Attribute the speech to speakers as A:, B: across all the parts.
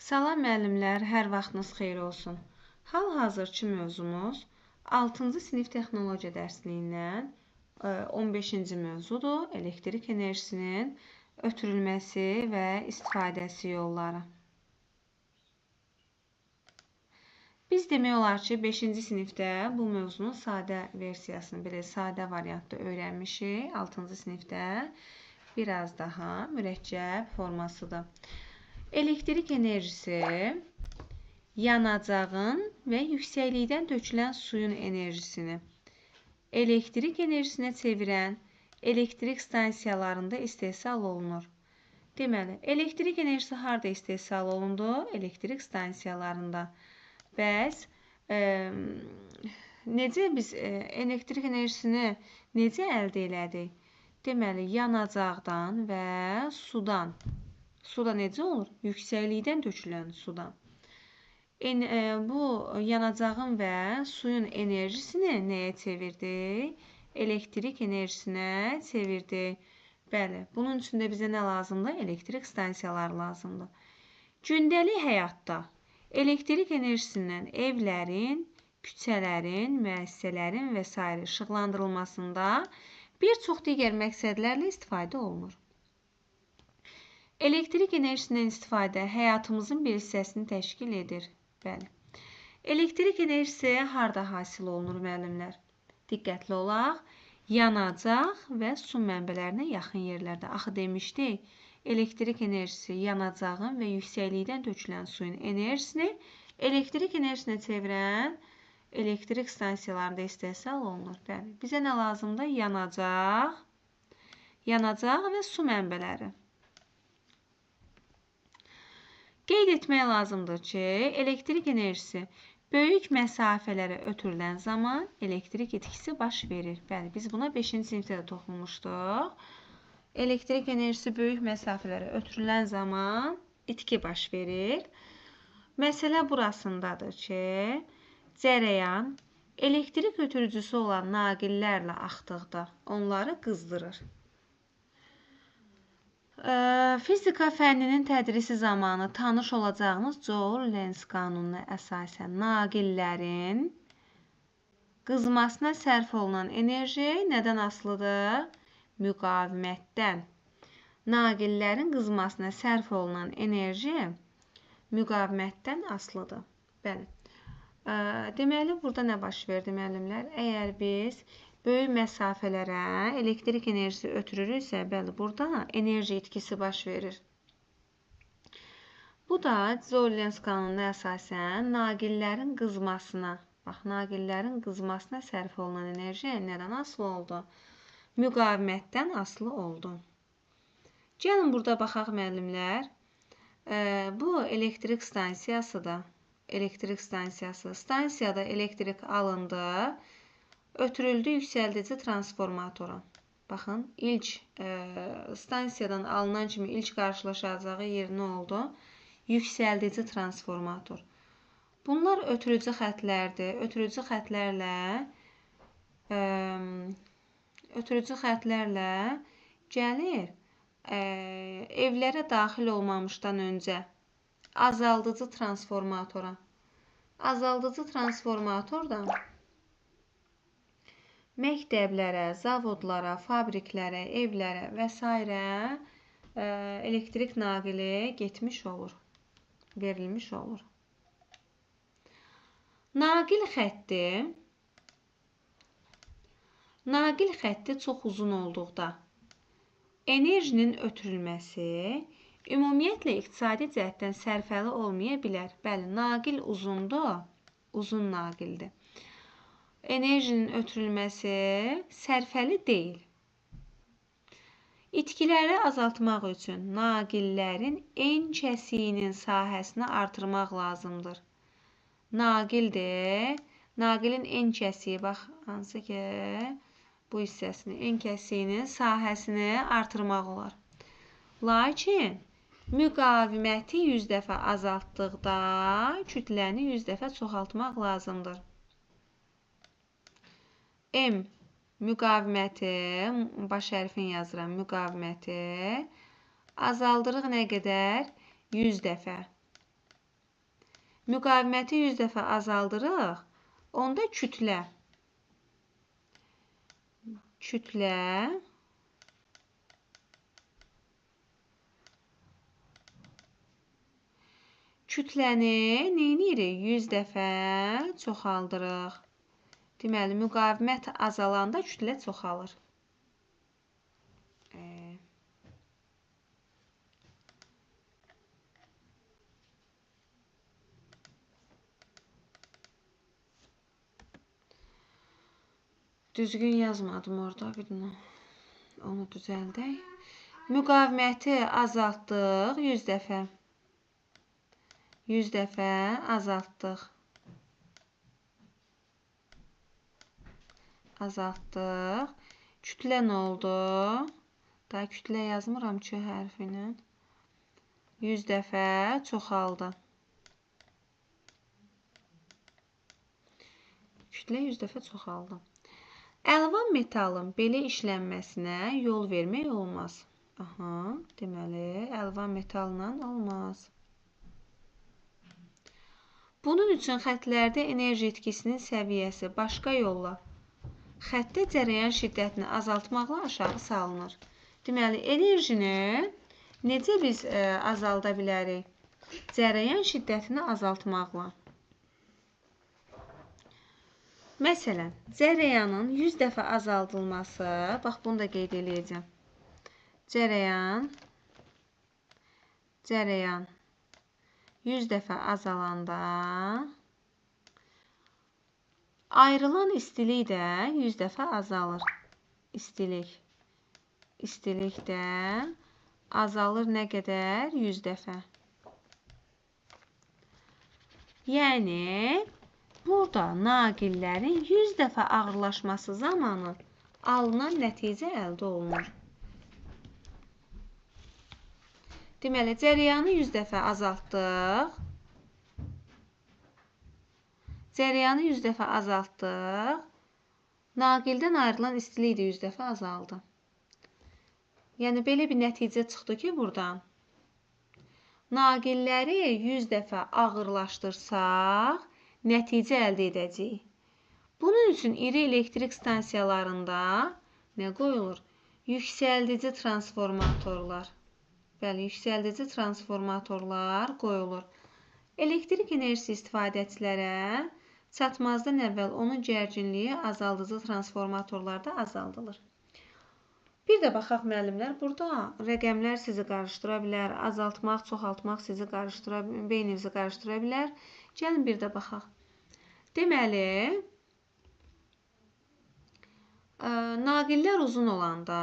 A: Salam müəllimlər, hər vaxtınız xeyir olsun. Hal-hazırki mövzumuz 6-cı sinif texnologiya dərsliyindən 15-ci mövzudur. Elektrik enerjisinin ötürülməsi və istifadəsi yolları. Biz demək olar ki, 5-ci sinifdə bu mövzunun sadə versiyasını, belə sadə variantda öyrənmişik. 6-cı sinifdə biraz daha mürəkkəb formasıdır. Elektrik enerjisi yanacağın və yüksəklikdən tökülən suyun enerjisini elektrik enerjisinə çevirən elektrik stansiyalarında istehsal olunur. Deməli, elektrik enerjisi harda istehsal olundu? Elektrik stansiyalarında. Bəs necə biz elektrik enerjisini necə əldə elədik? Deməli, yanacaqdan və sudan. Suda necə olur? Yüksəklikdən tökülən sudan. Bu yanacağın və suyun enerjisini nəyə çevirdik? Elektrik enerjisinə çevirdik. Bəli, bunun üçün də bizə nə lazımdır? Elektrik stansiyaları lazımdır. Gündəlik həyatda elektrik enerjisindən evlərin, küçələrin, müəssisələrin və sair işıqlandırılmasında bir çox digər məqsədlərlə istifadə olunur. Elektrik enerjisindən istifadə həyatımızın bir hissəsini təşkil edir. Bəli. Elektrik enerjisi harda hasil olunur müəllimlər? Diqqətli olaq. Yanacaq və su mənbələrinə yaxın yerlərdə. Axı demişdik, elektrik enerjisi yanacağın və yüksəklikdən tökülən suyun enerjisini elektrik enerjisinə çevirən elektrik stansiyalarında istehsal olunur. Bəli. Bizə nə lazımdır? Yanacaq, yanacaq və su mənbələri. Qeyd etmək lazımdır ki, elektrik enerjisi böyük məsafələrə ötürülən zaman elektrik itkisi baş verir. Bəli, biz buna 5-ci sinifdə də toxunmuşduq. Elektrik enerjisi böyük məsafələrə ötürülən zaman itki baş verir. Məsələ burasındadır ki, cərəyan elektrik ötürücüsü olan naqillərlə axdıqda onları qızdırır. Fizika fənninin tədrisi zamanı tanış olacağınız Joule-Lenz qanununa əsasən naqillərin qızmasına sərf olunan enerji nədən asılıdır? Müqavimətdən. Naqillərin qızmasına sərf olunan enerji müqavimətdən asılıdır. Bəli. Deməli, burada nə baş verdi müəllimlər? Əgər biz böyük məsafələrə elektrik enerjisi ötürürüksə, bəli, burada enerji itkisi baş verir. Bu da Joule-Lenz qanununa əsasən naqillərin qızmasına, bax, naqillərin qızmasına sərf olunan enerji nədən asılı oldu? Müqavimətdən asılı oldu. Gəlin burada baxaq müəllimlər. Bu elektrik stansiyasıdır. Elektrik stansiyası. Stansiyada elektrik alındı. Ötürüldü yüksəldici transformatora. Baxın, ilk stansiyadan alınan kimi ilk qarşılaşacağı yer nə oldu? Yüksəldici transformator. Bunlar ötürücü xətlərdir. Ötürücü xətlərlə gəlir evlərə daxil olmamışdan öncə azaldıcı transformatora. Azaldıcı transformatordan məktəblərə, zavodlara, fabriklərə, evlərə və s. Elektrik naqili getmiş olur, verilmiş olur. Naqil xətti çox uzun olduqda enerjinin ötürülməsi ümumiyyətlə iqtisadi cəhətdən sərfəli olmaya bilər. Bəli, naqil uzundur, uzun naqildir. Enerjinin ötürülməsi sərfəli deyil. İtkiləri azaltmaq üçün naqillərin en kəsiyinin sahəsini artırmaq lazımdır. Naqildir. Naqilin en kəsiyi, bax, hansı ki, bu hissəsini, en kəsiyinin sahəsini artırmaq olar. Lakin müqaviməti 100 dəfə azaltdıqda kütləni 100 dəfə çoxaltmaq lazımdır. M müqaviməti, baş hərfini yazıram, müqaviməti azaldırıq nə qədər? 100 dəfə. Müqaviməti 100 dəfə azaldırıq, onda kütlə. Kütləni neynirik? 100 dəfə çoxaldırıq. Deməli, müqavimət azalanda kütlə çoxalır. Düzgün yazmadım orada, bir onu düzəldək. Müqaviməti azaltdıq 100 dəfə. 100 dəfə azaltdıq. Azaltdıq. Kütlə nə oldu? Daha kütlə yazmıram ki hərfi ilə. 100 dəfə çoxaldı. Kütlə 100 dəfə çoxaldı. Əlvan metalın belə işlənməsinə yol vermək olmaz. Aha, deməli, əlvan metalla olmaz. Bunun üçün xətlərdə enerji itkisinin səviyyəsi başqa yolla xəttə cərəyan şiddətini azaltmaqla aşağı salınır. Deməli, enerjini necə biz azalda bilərik? Cərəyan şiddətini azaltmaqla. Məsələn, cərəyanın 100 dəfə azaldılması, bax bunu da qeyd eləyəcəm. Cərəyan 100 dəfə azalanda ayrılan istilik də 100 dəfə azalır. İstilik də azalır nə qədər? 100 dəfə. Yəni, burada naqillərin 100 dəfə ağırlaşması zamanı alınan nəticə əldə olunur. Deməli, cərəyanı 100 dəfə azaltdıq. Cərəyanı 100 dəfə azaltdıq. Naqildən ayrılan istilik də 100 dəfə azaldı. Yəni, belə bir nəticə çıxdı ki, buradan. Naqilləri 100 dəfə ağırlaşdırsaq, nəticə əldə edəcəyik. Bunun üçün iri elektrik stansiyalarında nə qoyulur? Yüksəldici transformatorlar. Bəli, yüksəldici transformatorlar qoyulur. Elektrik enerjisi istifadəçilərə çatmazdan əvvəl onun gərginliyi azaldıcı transformatorlarda azaldılır. Bir də baxaq müəllimlər, burada rəqəmlər sizi qarışdıra bilər, azaltmaq, çoxaltmaq sizi qarışdıra, beyninizi qarışdıra bilər. Gəlin bir də baxaq. Deməli, naqillər uzun olanda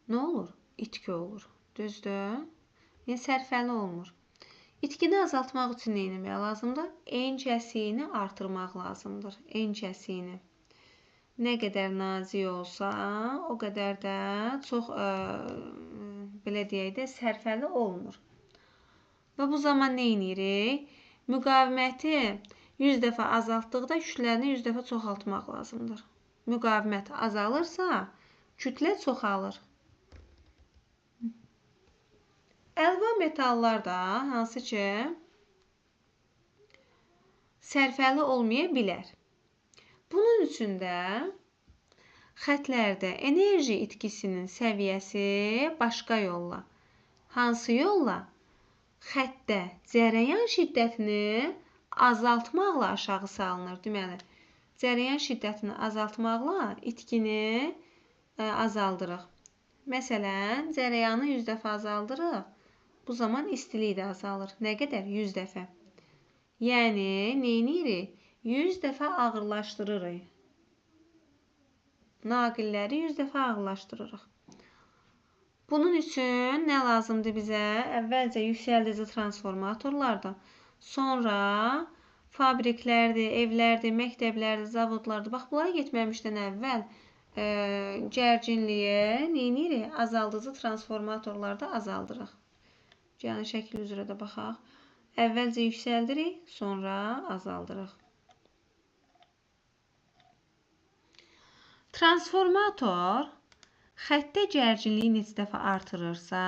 A: nə olur? İtki olur. Düzdür? Yəni, sərfəli olmur. İtkini azaltmaq üçün nə etmək lazımdır? En kəsiyini artırmaq lazımdır. En kəsiyini. Nə qədər nazik olsa, o qədər də çox, belə deyək də, sərfəli olmur. Və bu zaman nə edirik? Müqaviməti 100 dəfə azaltdıqda kütləni 100 dəfə çoxaltmaq lazımdır. Müqavimət azalırsa, kütlə çoxalır. Əlvan metallar da hansı ki sərfəli olmaya bilər. Bunun üçün də xətlərdə enerji itkisinin səviyyəsi başqa yolla. Hansı yolla? Xəttdə cərəyan şiddətini azaltmaqla aşağı salınır. Deməli, cərəyan şiddətini azaltmaqla itkini azaldırıq. Məsələn, cərəyanı 100 dəfə azaldırıq. Bu zaman istilik də azalır. Nə qədər? 100 dəfə. Yəni, neynirik? 100 dəfə ağırlaşdırırıq. Naqilləri 100 dəfə ağırlaşdırırıq. Bunun üçün nə lazımdır bizə? Əvvəlcə yüksəldici transformatorlarda, sonra fabriklərdir, evlərdir, məktəblərdir, zavodlardır. Bax, bunlara getməmişdən əvvəl gərginliyi neynirik? Azaldıcı transformatorlarda azaldırıq. Yəni, şəkil üzrə də baxaq. Əvvəlcə yüksəldirik, sonra azaldırıq. Transformator xəttdə gərginliyi neçə dəfə artırırsa,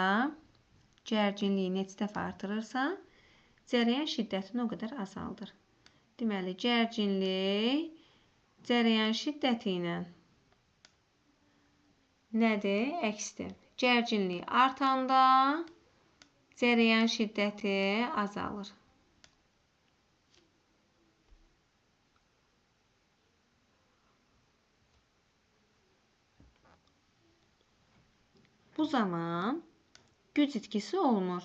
A: Cərəyan şiddətini o qədər azaldır. Deməli, gərginlik cərəyan şiddəti ilə nədir? Əksdir. Gərginlik artanda cərəyan şiddəti azalır. Bu zaman güc itkisi olmur.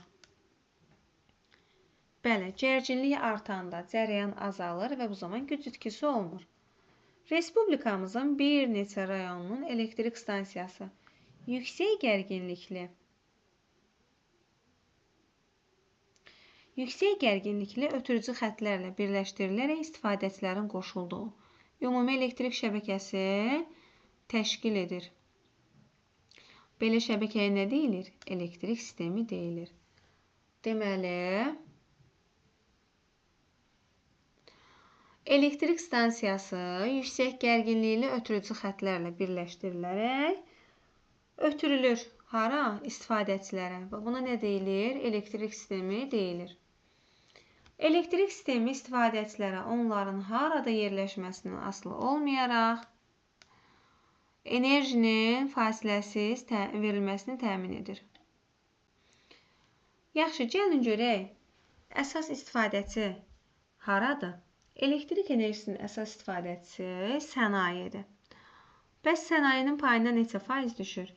A: Bəli, gərginlik artanda cərəyan azalır və bu zaman güc itkisi olmur. Respublikamızın bir neçə rayonunun elektrik stansiyası yüksək gərginlikli ötürücü xətlərlə birləşdirilərək istifadəçilərin qoşulduğu ümumi elektrik şəbəkəsi təşkil edir. Belə şəbəkəyə nə deyilir? Elektrik sistemi deyilir. Deməli, elektrik stansiyası yüksək gərginlikli ötürücü xətlərlə birləşdirilərək ötürülür. Hara? İstifadəçilərə. Və buna nə deyilir? Elektrik sistemi deyilir. Elektrik sistemi istifadəçilərə onların harada yerləşməsindən asılı olmayaraq enerjinin fasiləsiz verilməsini təmin edir. Yaxşı, gəlin görək, əsas istifadəçi haradır? Elektrik enerjisinin əsas istifadəçisi sənayedir. Bəs sənayenin payına neçə faiz düşür?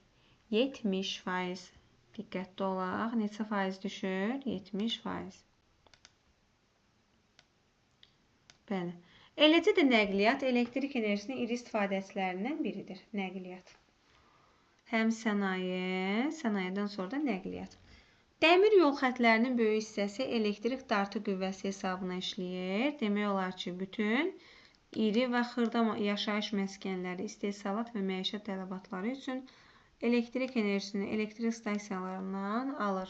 A: 70%. Diqqətli olaq, neçə faiz düşür? 70%. Bəli. Eləcə də nəqliyyat elektrik enerjisinin iri istifadəçilərindən biridir. Nəqliyyat. Həm sənaye, sənayedən sonra da nəqliyyat. Dəmir yol xətlərinin böyük hissəsi elektrik dartı qüvvəsi hesabına işləyir. Demək olar ki, bütün iri və xırda yaşayış məskənləri, istehsalat və məişət tələbatları üçün elektrik enerjisini elektrik stansiyalarından alır.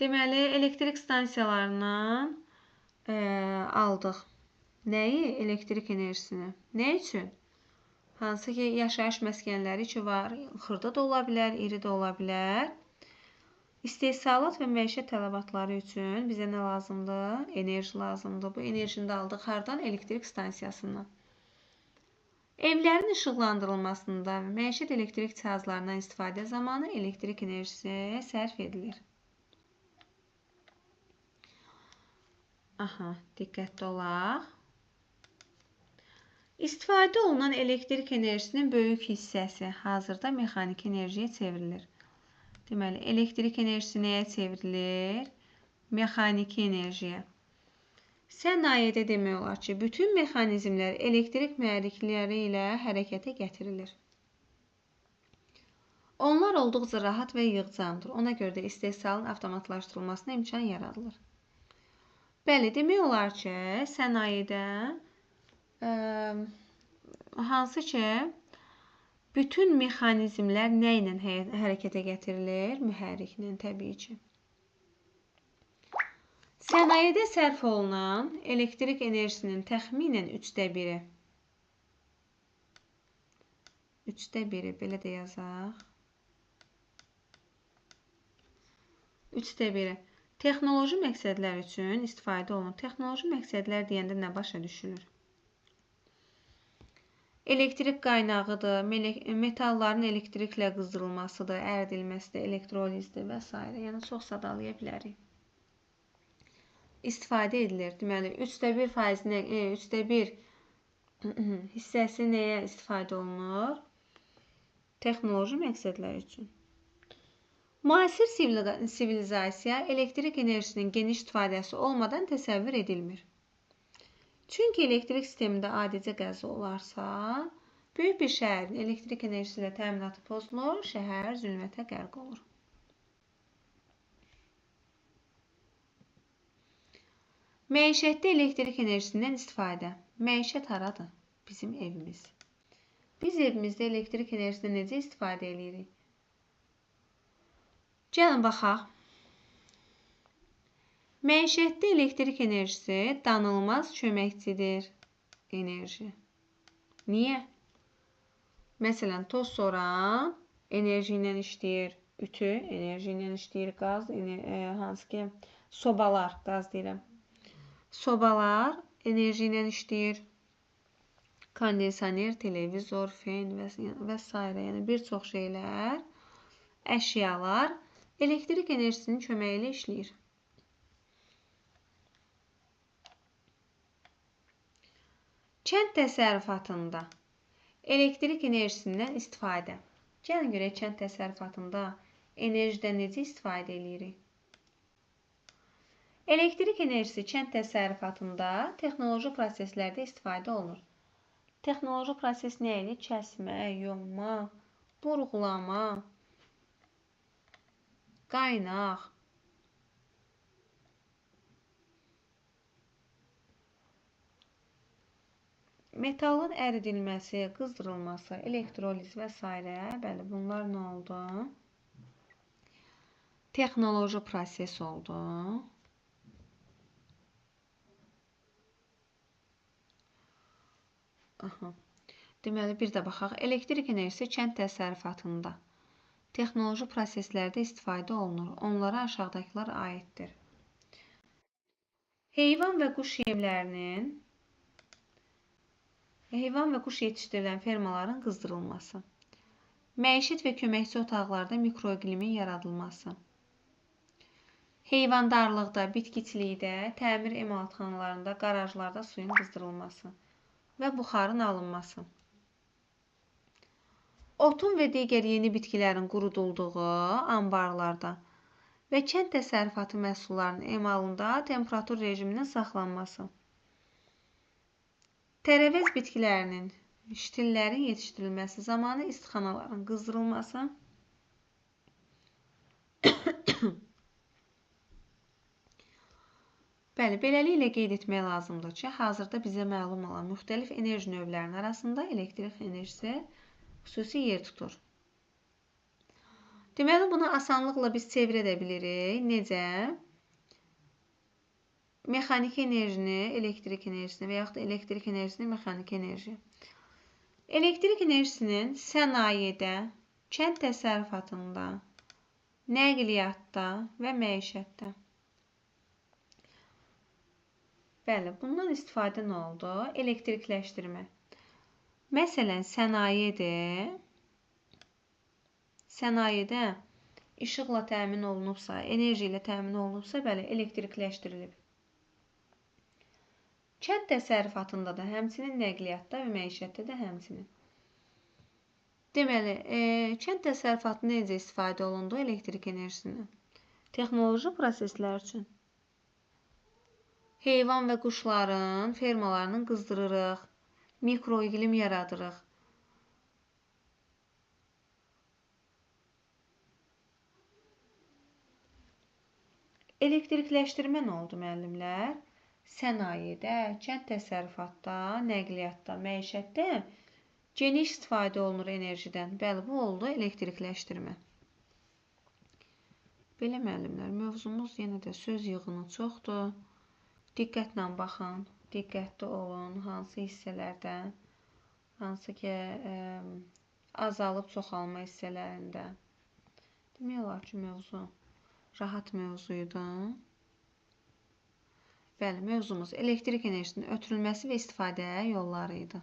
A: Deməli, elektrik stansiyalarından aldıq. Nəyi? Elektrik enerjisini. Nə üçün? Hansı ki, yaşayış məskənləri ki var, xırda da ola bilər, iri də ola bilər. İstehsalat və məişət tələbatları üçün bizə nə lazımdır? Enerji lazımdır. Bu enerjini də aldıq hardan? Elektrik stansiyasından. Evlərin işıqlandırılmasında və məişət elektrik cihazlarından istifadə zamanı elektrik enerjisi sərf edilir. Aha, diqqətli olaq. İstifadə olunan elektrik enerjisinin böyük hissəsi hazırda mexaniki enerjiyə çevrilir. Deməli, elektrik enerjisi nəyə çevrilir? Mexaniki enerjiyə. Sənayedə demək olar ki, bütün mexanizmlər elektrik mühərrikləri ilə hərəkətə gətirilir. Onlar olduqca rahat və yığcamdır. Ona görə də istehsalın avtomatlaşdırılmasına imkan yaradılır. Bəli, demək olar ki, sənayedə hansı ki, bütün mexanizmlər nə ilə hərəkətə gətirilir? Mühərriklə, təbii ki. Sənayedə sərf olunan elektrik enerjisinin təxminən 1/3. 1/3, belə də yazaq. 1/3. Texnoloji məqsədlər üçün istifadə olunur. Texnoloji məqsədlər deyəndə nə başa düşülür? Elektrik qaynağıdır, metalların elektriklə qızdırılmasıdır, əridilməsidir, elektrolizdir və s. Yəni, çox sadalaya bilərik. İstifadə edilir. Deməli, 1/3 hissəsi nəyə istifadə olunur? Texnoloji məqsədlər üçün. Müasir sivilizasiya elektrik enerjisinin geniş istifadəsi olmadan təsəvvür edilmir. Çünki elektrik sistemində adicə qəza olarsa, böyük bir şəhərin elektrik enerjisi ilə təminatı pozulur, şəhər zülmətə qərq olur. Məişətdə elektrik enerjisindən istifadə. Məişət haradır? Bizim evimiz. Biz evimizdə elektrik enerjisindən necə istifadə edirik? Gəlin baxaq. Məişətdə elektrik enerjisi danılmaz köməkçidir. Enerji. Niyə? Məsələn, toz soran enerji ilə işləyir. Ütü enerji ilə işləyir, qaz, hansı ki, sobalar, qaz deyirəm. Sobalar enerji ilə işləyir. Kondisioner, televizor, fen və s. Yəni bir çox şeylər, əşyalar elektrik enerjisinin köməyi ilə işləyir. Kənd təsərrüfatında elektrik enerjisindən istifadə. Gəlin görək kənd təsərrüfatında enerjidən necə istifadə edirik? Elektrik enerjisi kənd təsərrüfatında texnoloji proseslərdə istifadə olunur. Texnoloji proses nə idi? Kəsmə, yonma, burğulama, qaynaq. Metalın əridilməsi, qızdırılması, elektroliz və s. Bəli, bunlar nə oldu? Texnoloji proses oldu. Aha. Deməli, bir də baxaq. Elektrik enerjisi kənd təsərrüfatında texnoloji proseslərdə istifadə olunur. Onlara aşağıdakılar aiddir. Heyvan və quş yemlərinin, heyvan və quş yetişdirilən fermaların qızdırılması, məişət və köməkçi otaqlarda mikroiqlimin yaradılması, heyvandarlıqda, bitkiçilikdə, təmir emalatxanalarında, qarajlarda suyun qızdırılması və buxarın alınması, otun və digər yeni bitkilərin qurudulduğu anbarlarda və kənd təsərrüfatı məhsullarının emalında temperatur rejiminin saxlanması, tərəvəz bitkilərinin, şitillərin yetişdirilməsi zamanı istixanaların qızdırılması, Bəli, beləliklə qeyd etmək lazımdır ki, hazırda bizə məlum olan müxtəlif enerji növlərinin arasında elektrik enerjisi xüsusi yer tutur. Deməli, bunu asanlıqla biz çevirə də bilirik. Necə? Mexaniki enerjini, elektrik enerjisini və yaxud da elektrik enerjisini, mexaniki enerji. Elektrik enerjisinin sənayedə, kənd təsərrüfatında, nəqliyyatda və məişətdə. Bəli, bundan istifadə nə oldu? Elektrikləşdirmə. Məsələn, sənayedir. Sənayedə işıqla təmin olunubsa, enerji ilə təmin olunubsa, bəli, elektrikləşdirilib. Kənd təsərrüfatında da həmçinin, nəqliyyatda və məişətdə də həmçinin. Deməli, kənd təsərrüfatında necə istifadə olundu elektrik enerjisindən? Texnoloji proseslər üçün. Heyvan və quşların fermalarının qızdırırıq, mikroiqlim yaradırıq. Elektrikləşdirmə nə oldu müəllimlər? Sənayedə, kənd təsərrüfatda, nəqliyyatda, məişətdə geniş istifadə olunur enerjidən. Bəli, bu oldu elektrikləşdirmə. Belə müəllimlər, mövzumuz yenə də söz yığını çoxdur. Diqqətlə baxın, diqqətli olun, hansı hissələrdə, hansı ki, azalıb çoxalma hissələrində. Demək olar ki, mövzu rahat mövzuydu. Bəli, mövzumuz elektrik enerjisinin ötürülməsi və istifadə yolları idi.